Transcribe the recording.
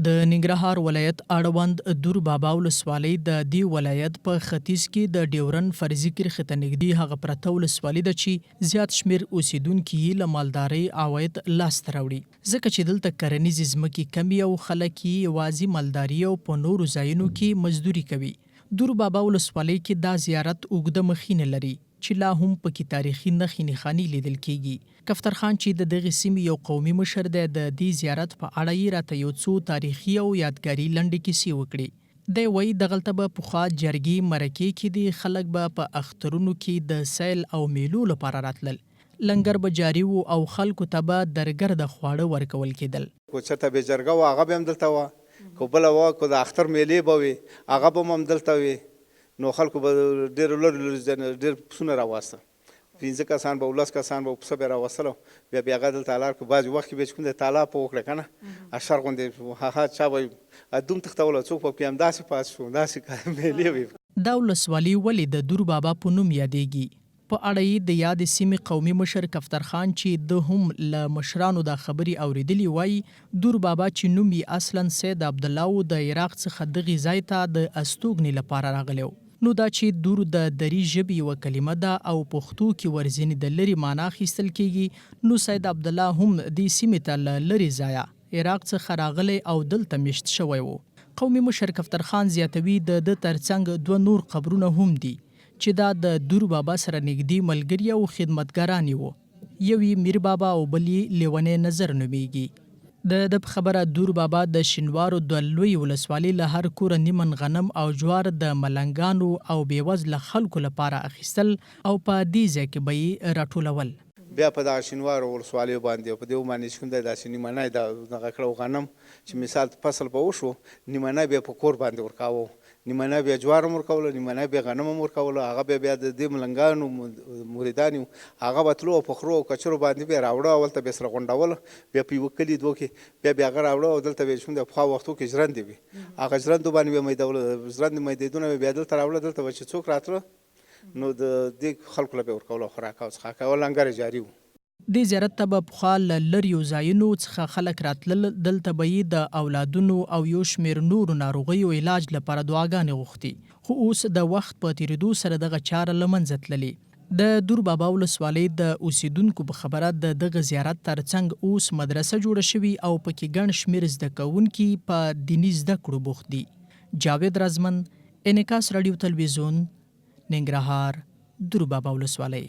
د ننګرهار ولایت اړوند دور بابا ولسوالۍ د دې ولایت په ختیځ کې د ډیورن فرضي کرښې ته نږدې هغه پرته ولسوالي ده چې زیات شمېر اوسېدونکي یې له مالدارۍ عواید لاسته راوړي، ځکه چې دلته کرنیزې ځمکې کمې او خلک یې یوازې مالداري او په نورو ځایونو کې مزدوري کوي. دور بابا ولسوالۍ کې دا زیارت اوږده مخینه لري. چې لا هم په کې تاریخي نښې نښانې لیدل کېږي. کفتر خان چې د دغې سیمې یو قومي مشر دی، د دې زیارت په اړه یې راته یو څو تاریخي او یادګاري لنډې کیسې وکړې. دی وايي، دغلته به پخوا جرګې مرکې کېدې، خلک به په اخترونو کې د سیل او مېلو لپاره راتلل، لنګر به جاري و او خلکو ته به درګرده خواړه ورکول کېدل. که چېرته به جرګه وه هغه به هم دلته وه، که بله وه، که د اختر مېلې به وې هغه به هم همدلته وې. نو خلکو به ډېرو لرې لرې ځای نه ډېر پسونه راوسته، پنځه کسان به لس کسان به پسه به راوستل، بیا بیا هغه دلته حلال کړ. بعضې وخت کې به چې کوم دی تالاب په وکړه که نه اشر غوندې هغه چا به دوم تښتوله، څوک به پکې همداسې پاتې شو، داسې مېلې وې. دا ولسوالي ولې د دور بابا په نوم یادېږي؟ په اړه یې د یادې سیمې قومي مشر کفتر خان چې ده هم له مشرانو دا خبرې اورېدلي وايي، دور بابا چې نوم یې اصلاً سید عبدالله و د عراق څخه دغې ځای ته د استوګنې لپاره راغلی و. نو دا چې دور د دري ژبې یوه کلمه ده او پښتو کې ورځینې د لرې مانا اخیستل کېږي نو سید عبدالله هم دې سیمې ته له لرې ځایه، عراق څخه راغلی او دلته مېشت شوی و. قومي مشر کفتر خان زیاتوي، د ده ترڅنګ دوه نور قبرونه هم دي چې دا د دور بابا سره نږدې ملګري او خدمتګاران یې وو، یو یې میر بابا او بل یې لیونی نظر نومېږي. د ده په خبره دور بابا د شینوارو د لویې ولسوالۍ له هر کوره نیمن غنم او جوار د ملنګانو او بې وزله خلکو لپاره اخیستل او په دې ځای کې به یې راټولول. بیا په دغه شینوارو ولسوالیو باندې او په دې باندې چې کوم دی داسې نیمنی دا دغه کړه او غنم چې مثال فصل به وشو نیمنی بیا په کور باندې ورکاوه، نیمنه بیا جوار هم ورکولو، نیمنه بیا غنم هم ورکولو. هغه بیا بیا د دې ملنګانو مریدان وو، هغه به تلو او په خرو او کچرو باندې به یې راوړه او هلته به یې سره غونډول، بیا په یوه کلي دوو کې بیا بیا هغه راوړه او دلته به یې چې کوم دی پخوا وختو کې ژرندې وې، هغه ژرندو باندې به یې میدولو، ژرندې میدېدونه به یې بیا دلته راوړه، دلته به چې څوک راتله نو د دې خلکو له به یې ورکولو خوراک او څښاک او لنګر یې جاري وو. دې زیارت ته به پخوا له لریو ځایونو څخه خلک راتلل، دلته به یې د اولادونو او یو شمېر نورو ناروغیو علاج لپاره دعاګانې غوښتې، خو اوس د وخت په تېرېدو سره دغه چاره له منځه تللې. د دور بابا ولسوالۍ د اوسېدونکو په خبره د دغه زیارت ترڅنګ اوس مدرسه جوړه شوې او په کې ګڼ شمېر زده کوونکي په دیني زده کړو بوخت دي. جاوید رازمند، انعکاس راډیو تلویزیون، ننګرهار، دور بابا ولسوالۍ.